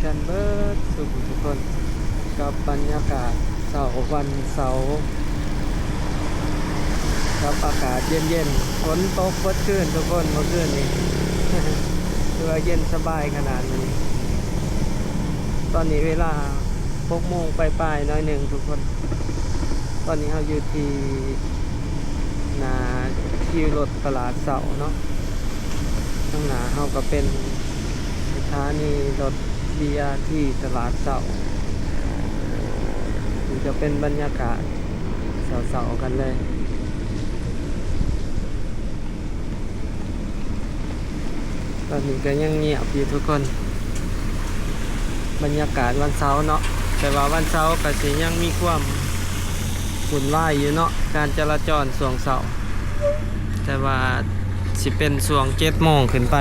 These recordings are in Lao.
ກັນເບິດສູ່ຜູ້ທຸກຄົນ ກັບບັນຍາກາດເຊົ້າວັນເສົາ ກັບອາກາດເຢັນໆ. ຝົນຕົກເບິດຄືນທຸກຄົນ ເມື່ອຄືນນີ້ ຖືວ່າເຢັນສະບາຍຂະໜາດນີ້. ຕອນນີ້ເວລາຫົກໂມງປາຍໆໜ້ອຍໜຶ່ງທຸກຄົນ. ຕອນນີ້ເຮົາຢູ່ທີ່ໜ້າຄິວລົດຕະຫຼາດເຊົ້າເນາະ. ຂ້າງໜ້າເຮົາກໍເປັນສະຖານີລົດ ບີອາທີ ຕະຫຼາດເຊົ້າ. ນີ້ຈະເປັນບັນຍາກາດເຊົ້າໆກັນເລີຍ. ຕອນນີ້ກໍຍັງງຽບຢູ່ທຸກຄົນ ບັນຍາກາດວັນເສົາເນາະ. ແຕ່ວ່າວັນເສົາກໍຊິຍັງມີຄວາມວຸ່ນວາຍຢູ່ເນາະ ການຈະລາຈອນຊ່ວງເຊົ້າ. ແຕ່ວ່າຊິເປັນຊ່ວງເຈັດໂມງຂຶ້ນໄປ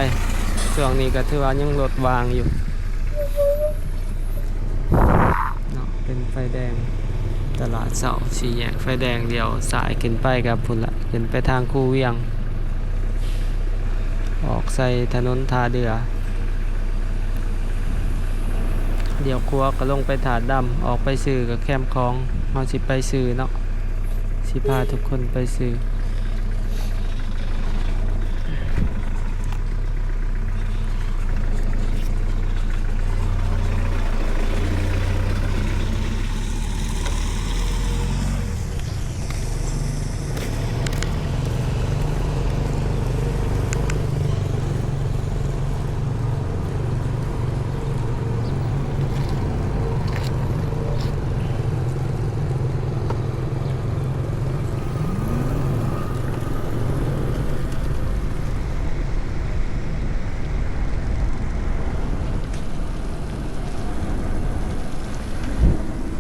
ຊ່ວງນີ້ກໍຖືວ່າຍັງລົດວ່າງຢູ່ເນາະ. ເປັນໄຟແດງຕະຫຼາດເຊົ້າ ສີ່ແຍກໄຟແດງ ລ້ຽວຊ້າຍຂຶ້ນໄປກັບພຸ້ນລະ ຂຶ້ນໄປທາງຄູວຽງ ອອກໃສ່ຖະໜົນທ່າເດື່ອ. ລ້ຽວຂວາກໍລົງໄປທາດດຳ ອອກໄປຊື່ກໍແຄມຂອງ. ເຮົາຊິໄປຊື່ເນາະ ຊິພາທຸກຄົນໄປຊື່.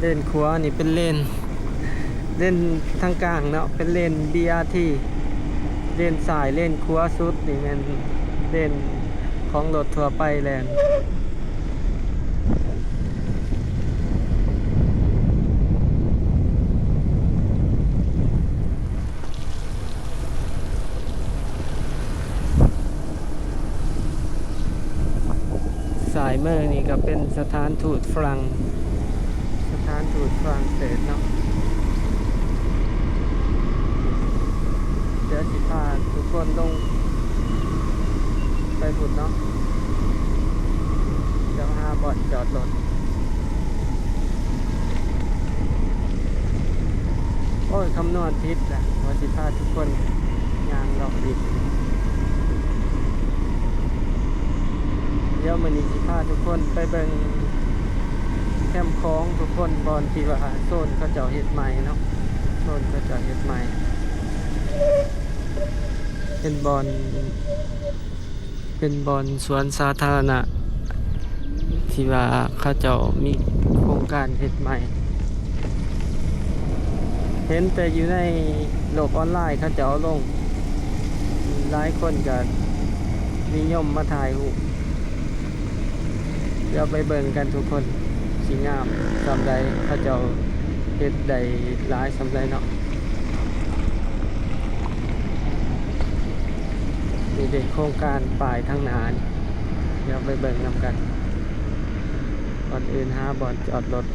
ເລນຂວານີ້ເປັນເລນ ເລນທາງກາງເນາະ ເປັນເລນບີອາທີ. ເລນຊ້າຍ ເລນຂວາສຸດນີ້ແມ່ນເລນຂອງລົດທົ່ວໄປແລ່ນ. ຊ້າຍມືນີ້ກໍເປັນສະຖານທູດຝຣັ່ງ ສະຖານທູດຝຣັ່ງເສດເນາະ. ດຽວຊິພາທຸກຄົນລົງໄປພຸ້ນເນາະ ດຽວຫາບ່ອນຈອດລົດ. ໂອ້ຍ ຄຳນວນຜິດລະ ວ່າຊິພາທຸກຄົນຍ່າງເລາະດິນ. ດຽວມື້ນີ້ຊິພາທຸກຄົນໄປເບິ່ງແຄມຂອງທຸກຄົນ ບ່ອນທີ່ວ່າໂຊນເຂົາເຈົ້າເຮັດໃໝ່ເນາະ ໂຊນເຂົາເຈົ້າເຮັດໃໝ່ ເປັນບ່ອນ ເປັນບ່ອນສວນສາທາລະນະ ທີ່ວ່າເຂົາເຈົ້າມີໂຄງການເຮັດໃໝ່. ເຫັນແຕ່ຢູ່ໃນໂລກອອນລາຍເຂົາເຈົ້າເອົາລົງ ຫຼາຍຄົນກໍນິຍົມມາຖ່າຍຮູບ. ດຽວໄປເບິ່ງກັນທຸກຄົນ ຊິງາມສ່ຳໃດ ເຂົາເຈົ້າເຮັດໄດ້ຫຼາຍສ່ຳໃດເນາະ. ນີ້ເດ້ໂຄງການປ້າຍທາງໜ້ານີ້ ດຽວໄປເບິ່ງນຳກັນ. ກ່ອນອື່ນຫາບ່ອນຈອດລົດ.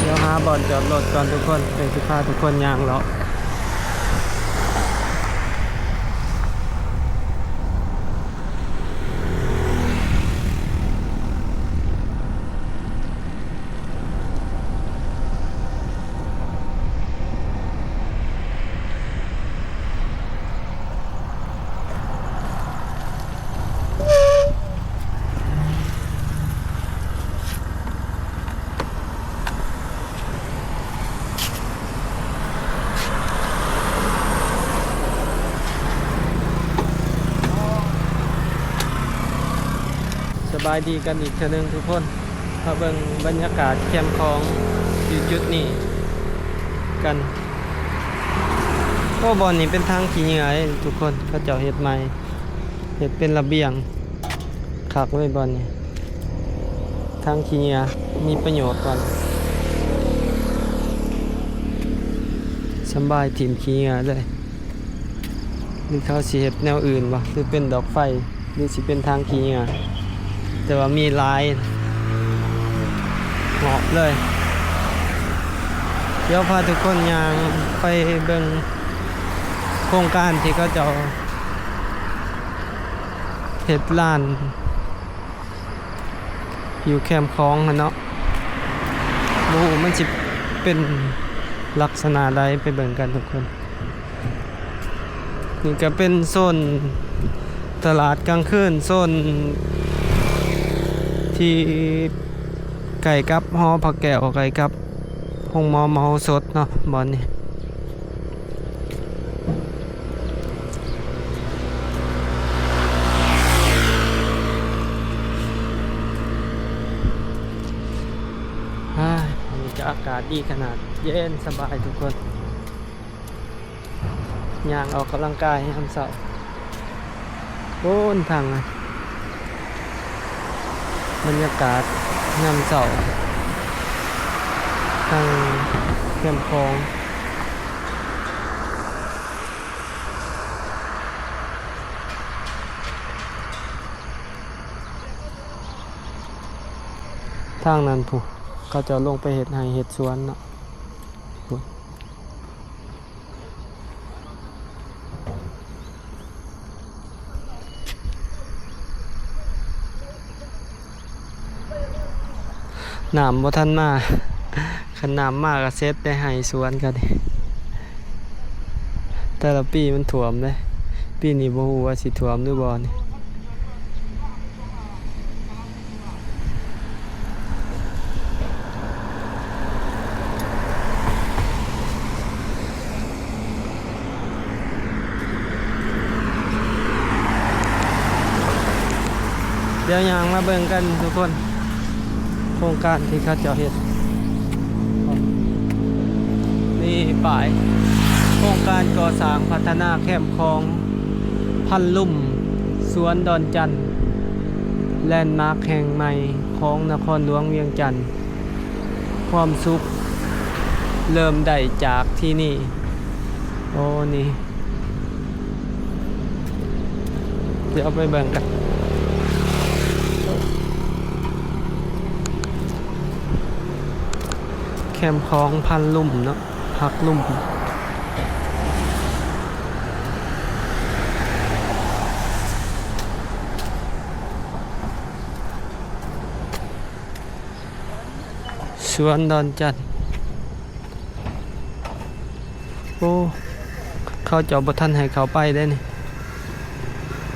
ດຽວຫາບ່ອນຈອດລົດກ່ອນທຸກຄົນ ເຊິ່ງຊິພາທຸກຄົນຍ່າງເລາະ. ສະບາຍດີກັນອີກເທື່ອໜຶ່ງທຸກຄົນ. ມາເບິ່ງບັນຍາກາດແຄມຂອງຢູ່ຈຸດນີ້ກັນ. ໂອ້ ບ່ອນນີ້ເປັນຖັງຂີ້ເຫຍື້ອເດ້ທຸກຄົນ ເຂົາເຈົ້າເຮັດໃໝ່ ເຮັດເປັນລະບຽງ ຄັກເລີຍບ່ອນນີ້. ຖັງຂີ້ເຫຍື້ອມີປະໂຫຍດກ່ອນ. ສຳບາຍຖິ້ມຂີ້ເຫຍື້ອເລີຍ. ຫຼືເຂົາຊິເຮັດແນວອື່ນບໍ່ ຫຼືເປັນດອກໄຟ ຫຼືຊິເປັນຖັງຂີ້ເຫຍື້ອ ແຕ່ວ່າມີຫຼາຍຮອບເລີຍ. ດຽວພາທຸກຄົນຍ່າງໄປເບິ່ງໂຄງການທີ່ເຂົາເຈົ້າເຮັດລານ ຢູ່ແຄມຂອງຫັ້ນເນາະ. ບໍ່ຮູ້ມັນຊິເປັນລັກສະນະໃດ ໄປເບິ່ງກັນທຸກຄົນ. ນີ້ກະເປັນໂຊນຕະຫຼາດກາງຄືນ ໂຊນທີ່ໃກ້ກັບຫໍພະແກ້ວ ໃກ້ກັບໂຮງໝໍມະໂຫສົດເນາະ ບ່ອນນີ້. ເຮີ້ຍ ວັນນີ້ກະອາກາດດີຂະໜາດ ເຢັນສະບາຍທຸກຄົນ. ຍ່າງອອກກຳລັງກາຍຍາມເຊົ້າ ໂອ້ນ ທາງ ບັນຍາກາດຍາມເຊົ້າ ທາງແຄມຂອງ. ທາງນັ້ນພຸ້ນ ເຂົາເຈົ້າລົງໄປເຮັດໄຮ່ເຮັດສວນເນາະ. ນ້ຳບໍ່ທັນມາ ຄັນນ້ຳມາກະເສັດໄດ້ໄຮ່ສວນກະດີ. ແຕ່ລະປີມັນຖ້ວມເດ້ ປີນີ້ບໍ່ຮູ້ວ່າຊິຖ້ວມຫຼືບໍ່ນີ້. ດຽວຍ່າງມາເບິ່ງກັນທຸກຄົນ ໂຄງການທີ່ເຂົາເຈົ້າເຮັດ ນີ້ປ້າຍ ໂຄງການກໍ່ສ້າງພັດທະນາແຄມຂອງພັນລຸ່ມ ສວນດອນຈັນ ແລນມາກແຫ່ງໃໝ່ຂອງນະຄອນຫຼວງວຽງຈັນ. ຄວາມສຸກເລີ່ມໄດ້ຈາກທີ່ນີ້. ໂອ້ ນີ້ ດຽວໄປເບິ່ງກັນ ແຄມຂອງພັນລຸ່ມເນາະ ພັນລຸ່ມ. ສວນດອນຈັນ ໂອ້ ເຂົາເຈົ້າບໍ່ທັນໃຫ້ເຂົ້າໄປເດ້ນີ້.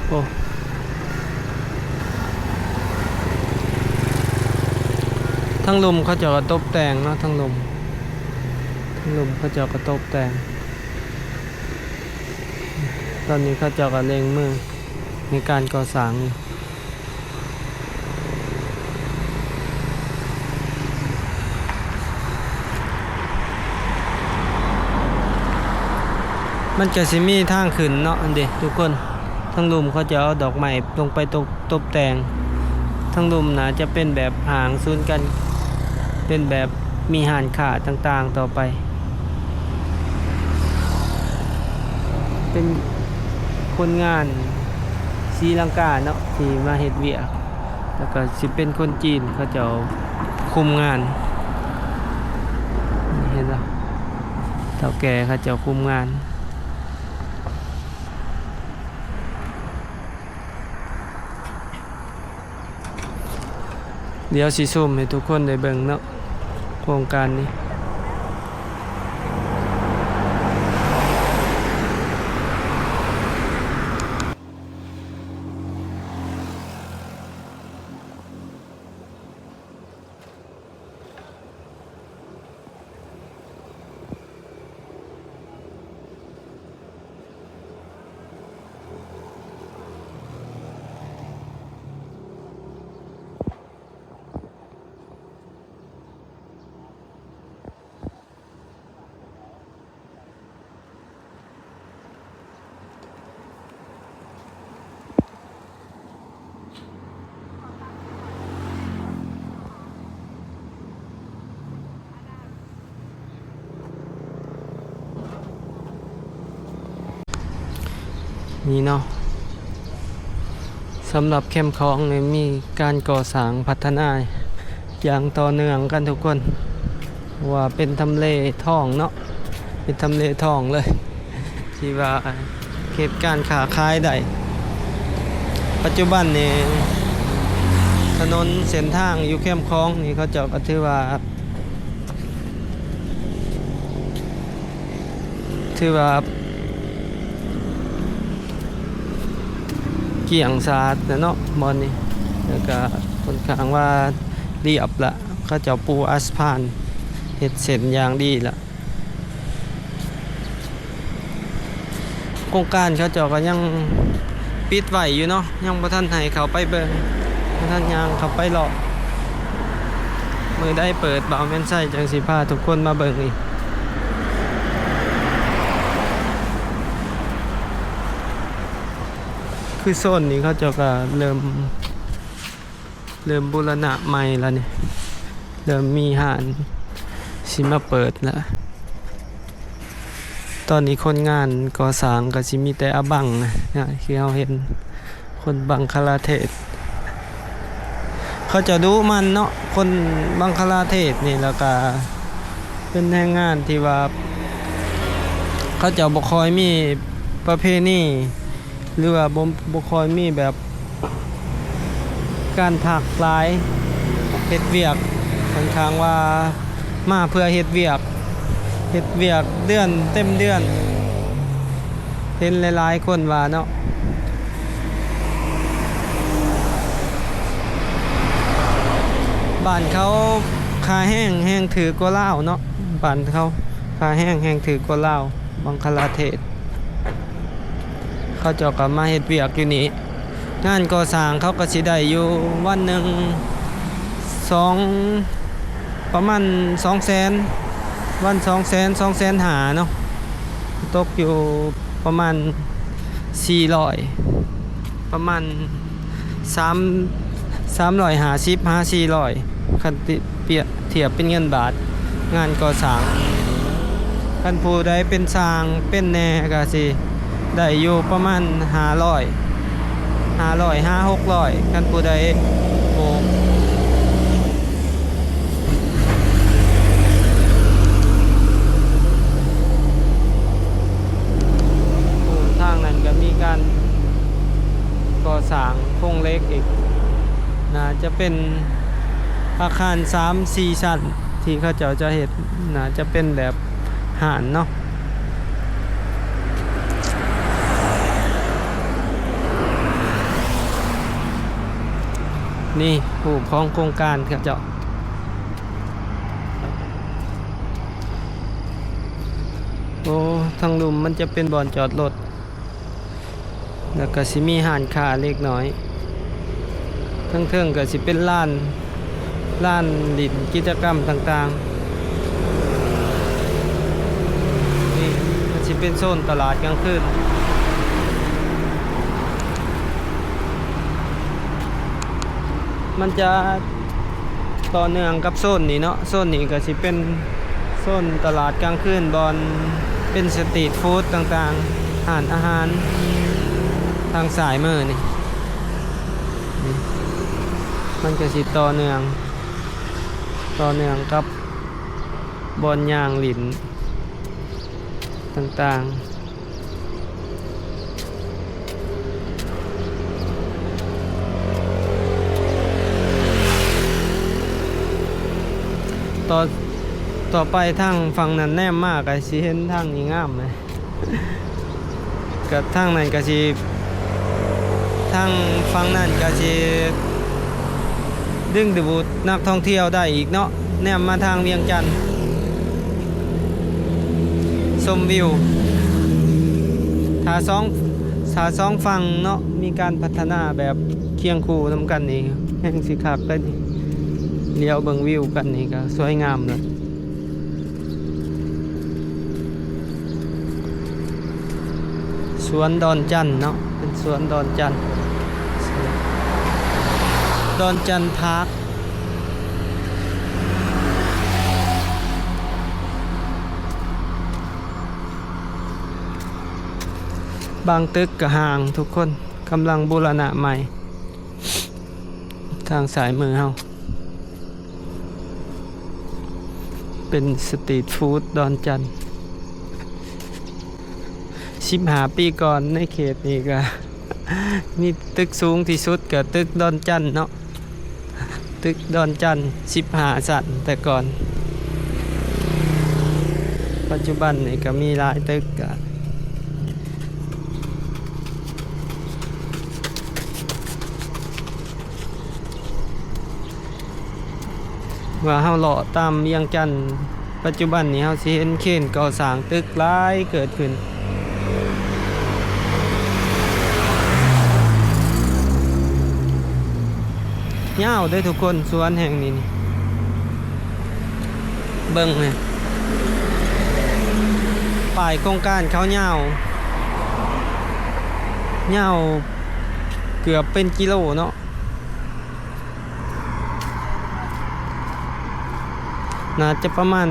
ໂອ້ ທາງລຸ່ມເຂົາເຈົ້າກະຕົບແຕ່ງເນາະ ທາງລຸ່ມ ທາງລຸ່ມເຂົາເຈົ້າກະຕົບແຕ່ງ. ຕອນນີ້ເຂົາເຈົ້າກະເລັ່ງມືໃນການກໍ່ສ້າງຢູ່. ມັນກະຊິມີທາງຂຶ້ນເນາະ ອັນເດ ທຸກຄົນ ທາງລຸ່ມເຂົາຈະເອົາດອກໄມ້ລົງໄປຕົບ ຕົບແຕ່ງ ທາງລຸ່ມໜ້າຈະເປັນແບບຫ້າງສູນການ ເປັນແບບມີຮ້ານຄ້າຕ່າງໆຕໍ່ໄປ. ເປັນຄົນງານສີລັງກາເນາະ ທີ່ມາເຮັດວຽກ ແລ້ວກະຊິເປັນຄົນຈີນເຂົາເຈົ້າຄຸມງານ ເຫັນບໍ່ ເຖົ້າແກ່ເຂົາເຈົ້າຄຸມງານ. ດຽວຊິຊູມໃຫ້ທຸກຄົນໄດ້ເບິ່ງເນາະ ໂຄງການນີ້. ນີ້ເນາະ ສຳລັບແຄມຂອງນີ້ມີການກໍ່ສ້າງພັດທະນາຢ່າງຕໍ່ເນື່ອງກັນທຸກຄົນ ເພາະວ່າເປັນທຳເລທອງເນາະ ເປັນທຳເລທອງເລີຍ ທີ່ວ່າເຮັດການຄ້າຂາຍໄດ້. ປັດຈຸບັນນີ້ຖະໜົນເສັ້ນທາງຢູ່ແຄມຂອງນີ້ ເຂົາເຈົ້າກໍຖືວ່າ ຖືວ່າກ້ຽງສະອາດແລ້ວເນາະ ບ່ອນນີ້ ແລ້ວກະຂ້ອນຂ້າງວ່າລຽບລະ ເຂົາເຈົ້າປູອາສະພານ ເຮັດເສັ້ນຢ່າງດີລະ. ໂຄງການເຂົາເຈົ້າກໍຍັງປິດໄວ້ຢູ່ເນາະ ຍັງບໍ່ທັນໃຫ້ເຂົ້າໄປເບິ່ງ ບໍ່ທັນຍ່າງເຂົ້າໄປເລາະ. ມື້ໃດເປີດ ບ່າວແມ່ນໄຊຈັ່ງຊິພາທຸກຄົນມາເບິ່ງອີກ. ຄືໂຊນນີ້ເຂົາເຈົ້າກໍເລີ່ມ ເລີ່ມບູລະນະໃໝ່ລະນີ້ ເລີ່ມມີຮ້ານຊິມາເປີດລະ. ຕອນນີ້ຄົນງານກໍ່ສ້າງກໍຊິມີແຕ່ອະບັງນະ ຄືເຮົາເຫັນຄົນບັງຄະລາເທດ ເຂົາເຈົ້າດຸໝັ່ນເນາະ ຄົນບັງຄະລາເທດນີ້ ແລ້ວກະເປັນແຮງງານທີ່ວ່າ ເຂົາເຈົ້າບໍ່ຄ່ອຍມີປະເພນີ ຫຼືວ່າບໍ່ ບໍ່ຄ່ອຍມີແບບການພັກຫຼາຍ ເຮັດວຽກ ຂ້ອນຂ້າງວ່າມາເພື່ອເຮັດວຽກ ເຮັດວຽກເດືອນເຕັມເດືອນ ເຫັນຫຼາຍໆຄົນວ່າເນາະ. ບ້ານເຂົາຄ່າແຮງແຮງຖືກກວ່າລາວເນາະ ບ້ານເຂົາຄ່າແຮງແຮງຖືກກວ່າລາວ ບັງຄະລາເທດ. ເຂົາເຈົ້າກໍມາເຮັດວຽກຢູ່ນີ້ ງານກໍ່ສ້າງເຂົາກໍຊິໄດ້ຢູ່ວັນໜຶ່ງສອງ ປະມານສອງແສນ ວັນສອງແສນ ສອງແສນຫ້າເນາະ ຕົກຢູ່ປະມານສີ່ຮ້ອຍ ປະມານສາມ ສາມຮ້ອຍຫ້າສິບຫາສີ່ຮ້ອຍ ຄັນຕິ ປຽບທຽບເປັນເງິນບາດ ງານກໍ່ສ້າງ ຄັນຜູ້ໃດເປັນຊ່າງເປັນແດ່ກໍຊິໄດ້ຢູ່ປະມານຫ້າຮ້ອຍ ຫ້າຮ້ອຍຫາຫົກຮ້ອຍ ຄັນຜູ້ໃດໂບກ. ໂອ້ ທາງນັ້ນກໍມີການກໍ່ສ້າງໂຄງເຫຼັກອີກ ໜ້າຈະເປັນອາຄານສາມສີ່ຊັ້ນ ທີ່ເຂົາເຈົ້າຈະເຮັດ ໜ້າຈະເປັນແບບຮ້ານເນາະ. ນີ້ຮູບຂອງໂຄງການເຂົາເຈົ້າ. ໂອ້ ທາງລຸ່ມມັນຈະເປັນບ່ອນຈອດລົດ ແລ້ວກະຊິມີຮ້ານຄ້າເລັກນ້ອຍ ເທິງໆກະຊິເປັນລານ ລານຫຼິ້ນກິດຈະກຳຕ່າງໆ. ນີ້ມັນຊິເປັນໂຊນຕະຫຼາດກາງຄືນ ມັນຈະ ຕໍ່ເນື່ອງກັບໂຊນນີ້ເນາະ ໂຊນນີ້ກໍຊິເປັນໂຊນຕະຫຼາດກາງຄືນ ບ່ອນເປັນສະຕີດຟູດຕ່າງໆ ຮ້ານອາຫານ ທາງຊ້າຍມືນີ້ ນີ້ ມັນກໍຊິຕໍ່ເນື່ອງ ຕໍ່ເນື່ອງກັບບ່ອນຍ່າງຫຼິ້ນຕ່າງໆ. ຕໍ່ ຕໍ່ໄປທາງຝັ່ງນັ້ນແນມມາກໍຊິເຫັນທາງນີ້ງາມເລີຍ ກໍທາງນັ້ນກໍຊິ ທາງຝັ່ງນັ້ນກໍຊິ ດຶງດູດນັກທ່ອງທ່ຽວໄດ້ອີກເນາະ ແນມມາທາງວຽງຈັນ ຊົມວິວ ຖ້າສອງ ຖ້າສອງຝັ່ງເນາະ ມີການພັດທະນາແບບຄຽງຄູ່ນຳກັນນີ້ ແຮ່ງຊິຄັກເລີຍນີ້ ຫຼຽວເບິ່ງວິວກັນນີ້ກໍສວຍງາມເລີຍ. ສວນດອນຈັນເນາະ ເປັນສວນດອນຈັນ ດອນຈັນພາກ. ບາງຕຶກກໍຮ້າງທຸກຄົນ ກຳລັງບູລະນະໃໝ່. ທາງຊ້າຍມືເຮົາ ເປັນສະຕີດຟູດດອນຈັນ. ສິບຫ້າປີກ່ອນໃນເຂດນີ້ກໍມີຕຶກສູງທີ່ສຸດກໍຕຶກດອນຈັນເນາະ. ຕຶກດອນຈັນສິບຫ້າຊັ້ນແຕ່ກ່ອນ. ປັດຈຸບັນນີ້ກໍມີຫຼາຍຕຶກ ກະວ່າເຮົາເລາະຕາມວຽງຈັນ ປັດຈຸບັນນີ້ເຮົາຊິເຫັນເຄນກໍ່ສ້າງຕຶກຫຼາຍເກີດຂຶ້ນ. ຍາວເດ້ທຸກຄົນ ສວນແຫ່ງນີ້ນີ້ ເບິ່ງນີ້ ປ້າຍໂຄງການເຂົາຍາວ ຍາວເກືອບເປັນກິໂລເນາະ. ໜ້າຈະປະມານ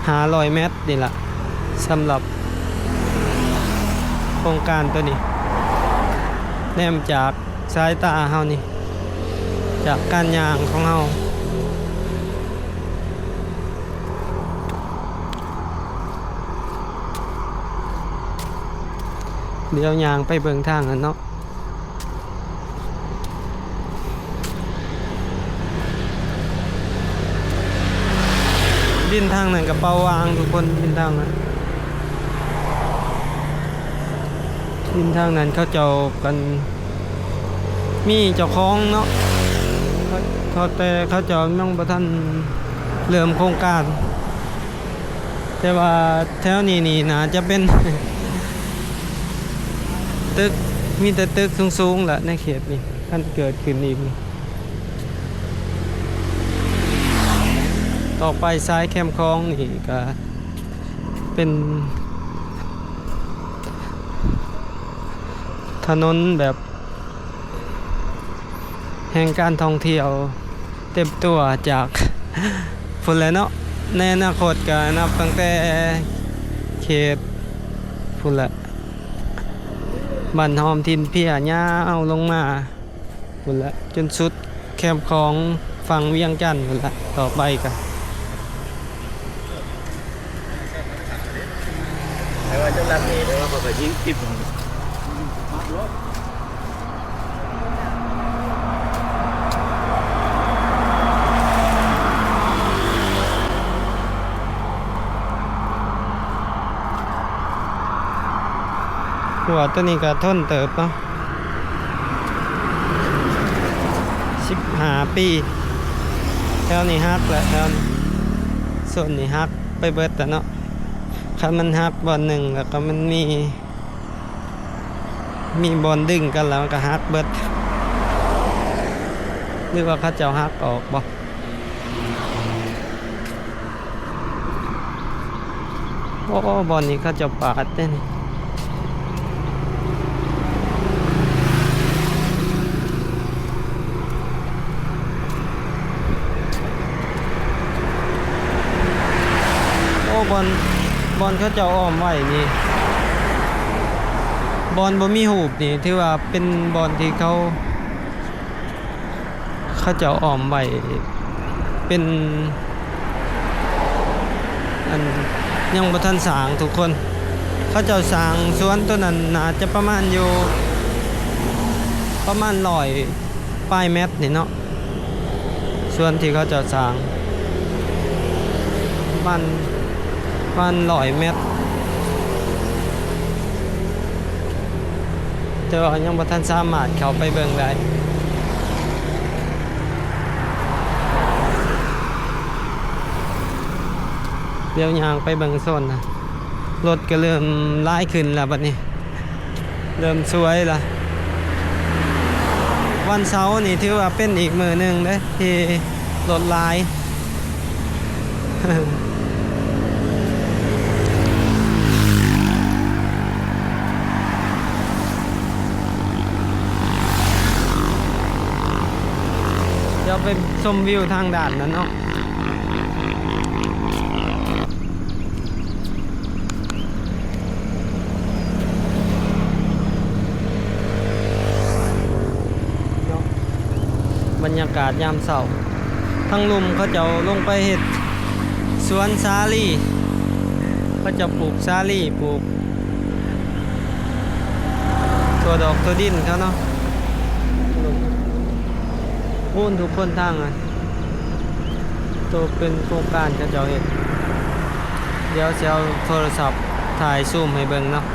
ຫ້າຮ້ອຍແມັດນີ້ລະ ສຳລັບໂຄງການໂຕນີ້ ແນມຈາກສາຍຕາເຮົານີ້ ຈາກການຍ່າງຂອງເຮົາ. ດຽວຍ່າງໄປເບິ່ງທາງນັ້ນເນາະ. ດິນທາງນັ້ນກະເປົ່າຫວ່າງທຸກຄົນ ດິນທາງນັ້ນ ດິນທາງນັ້ນເຂົາເຈົ້າກັນມີເຈົ້າຂອງເນາະ ເຂົາ ເຂົາ ແຕ່ເຂົາເຈົ້າຍັງບໍ່ທັນເລີ່ມໂຄງການ. ແຕ່ວ່າແຖວນີ້ນີ້ໜ້າຈະເປັນຕຶກ ມີແຕ່ຕຶກສູງໆແຫຼະໃນເຂດນີ້ ຄັນເກີດຂຶ້ນອີກນີ້. ຕໍ່ໄປສາຍແຄມຂອງນີ້ກະເປັນຖະໜົນແບບ ແຫ່ງການທ່ອງທ່ຽວເຕັມຕົວຈາກພຸ້ນແຫຼະເນາະ. ໃນອະນາຄົດກະນັບຕັ້ງແຕ່ເຂດພຸ້ນແຫຼະ ບ້ານຫອມຖິ່ນເພຍ ຍາວລົງມາພຸ້ນແຫຼະ ຈົນສຸດແຄມຂອງຝັ່ງວຽງຈັນພຸ້ນແຫຼະ. ຕໍ່ໄປກະ ແຕ່ວ່າຈະລັກນີ້ ແຕ່ວ່າເຂົາກໍຍິງຕິດ. ຫົວໂຕນີ້ກໍທົນເຕີບເນາະ. ສິບຫ້າປີ ແຖວນີ້ຫັກແຫຼະ ແຖວນີ້ ໂຊນນີ້ຫັກໄປເບິດແລ້ວເນາະ. ຄັນມັນຫັກບ່ອນໜຶ່ງ ແລ້ວກໍມັນມີ ມີບ່ອນດຶງກັນ ແລ້ວມັນກໍຫັກເບິດ ຫຼືວ່າເຂົາເຈົ້າຫັກອອກບໍ່? ໂອ້ ບ່ອນນີ້ເຂົາເຈົ້າປາດເດ້ນີ້. ໂອ້ ບ່ອນ ບ່ອນເຂົາເຈົ້າອ້ອມໄວ້ນີ້ ບ່ອນບໍ່ມີຮູບນີ້ ຖືວ່າເປັນບ່ອນທີ່ເຂົາ ເຂົາເຈົ້າອ້ອມໄວ້ເປັນ ອັນ ຍັງບໍ່ທັນສ້າງທຸກຄົນ. ເຂົາເຈົ້າສ້າງສວນໂຕນັ້ນໜ້າຈະປະມານຢູ່ ປະມານຮ້ອຍປາຍແມັດນີ້ເນາະ. ສ່ວນທີ່ເຂົາເຈົ້າສ້າງ ປະມານ ປະມານຮ້ອຍແມັດ ແຕ່ວ່າຍັງບໍ່ທັນສາມາດເຂົ້າໄປເບິ່ງໄດ້. ດຽວຍ່າງໄປເບິ່ງໂຊນນະ ລົດກໍເລີ່ມຫຼາຍຂຶ້ນແລ້ວບັດນີ້. ເລີ່ມສວຍລະ. ວັນເສົານີ້ຖືວ່າເປັນອີກມື້ໜຶ່ງເດ້ ທີ່ລົດຫຼາຍ. ດຽວໄປຊົມວິວທາງດ້ານນັ້ນເນາະ. ບັນຍາກາດຍາມເຊົ້າ ທາງລຸ່ມເຂົາເຈົ້າລົງໄປເຮັດສວນສາລີ ເຂົາເຈົ້າປູກສາລີ ປູກຖົ່ວດອກຖົ່ວດິນເຂົາເນາະ. ໂອ້ ທຸກຄົນທາງ ໂຕເປັນໂຄງການເຂົາເຈົ້າເຮັດ. ດຽວຊິເອົາໂທລະສັບຖ່າຍຊູມໃຫ້ເບິ່ງເນາະ.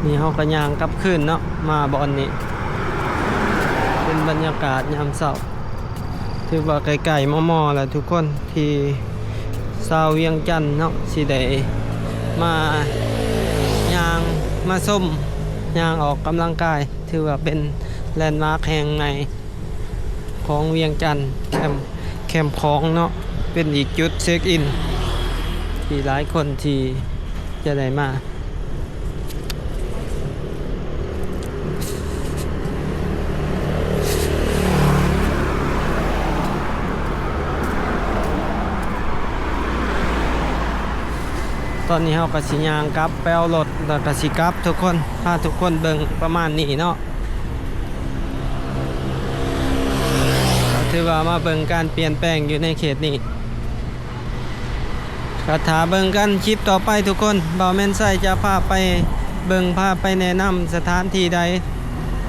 ນີ້ເຮົາກໍຍ່າງກັບຄືນເນາະ ມາບ່ອນນີ້ ເປັນບັນຍາກາດຍາມເຊົ້າ. ຖືວ່າໃກ້ໆມໍ່ໆແລ້ວທຸກຄົນ ທີ່ຊາວວຽງຈັນເນາະ ຊິໄດ້ມາຍ່າງມາຊົມ ຍ່າງອອກກຳລັງກາຍ. ຖືວ່າເປັນແລນມາກແຫ່ງໃໝ່ຂອງວຽງຈັນ ແຄມ ແຄມຂອງເນາະ ເປັນອີກຈຸດເຊັກອິນທີ່ຫຼາຍຄົນທີ່ ຈະໄດ້ມາ. ຕອນນີ້ເຮົາກໍຊິຍ່າງກັບໄປເອົາລົດ ແລ້ວກໍຊິກັບທຸກຄົນ ພາທຸກຄົນເບິ່ງປະມານນີ້ເນາະ. ກໍຖືວ່າມາເບິ່ງການປ່ຽນແປງຢູ່ໃນເຂດນີ້. ກໍຖ້າເບິ່ງກັນຄລິບຕໍ່ໄປທຸກຄົນ ບ່າວແມ່ນໄຊຈະພາໄປເບິ່ງ ພາໄປແນະນຳສະຖານທີ່ໃດ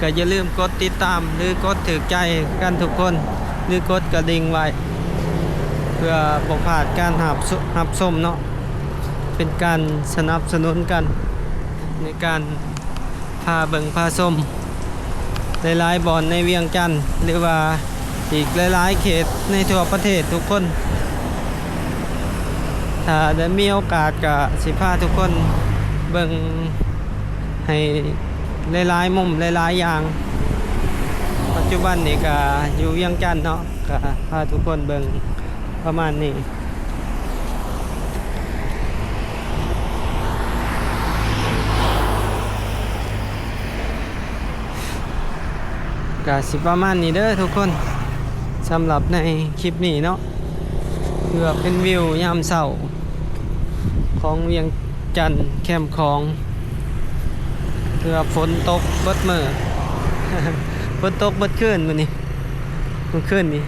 ກໍຢ່າລືມກົດຕິດຕາມ ຫຼື ກົດຖືກໃຈກັນທຸກຄົນ ຫຼື ກົດກະດິ່ງໄວ້ ເພື່ອບໍ່ພາດການຮັບ ຮັບຊົມເນາະ. ເປັນການສະໜັບສະໜູນກັນໃນການ ພາເບິ່ງພາຊົມຫຼາຍໆບ່ອນໃນວຽງຈັນ ຫຼືວ່າອີກຫຼາຍໆເຂດໃນທົ່ວປະເທດທຸກຄົນ. ຖ້າໄດ້ມີໂອກາດກໍຊິພາທຸກຄົນເບິ່ງໃຫ້ຫຼາຍໆມຸມ ຫຼາຍໆຢ່າງ. ປັດຈຸບັນນີ້ກໍຢູ່ວຽງຈັນເນາະ ກໍພາທຸກຄົນເບິ່ງປະມານນີ້. ກະຊິປະມານນີ້ເດີທຸກຄົນ ສຳລັບໃນຄລິບນີ້ເນາະ ເພື່ອເປັນວິວຍາມເຊົ້າຂອງວຽງຈັນແຄມຂອງ ເພື່ອຝົນຕົກເບິດມື້ ຝົນຕົກເບິດຄືນມື້ນີ້ ມື້ຄືນນີ້.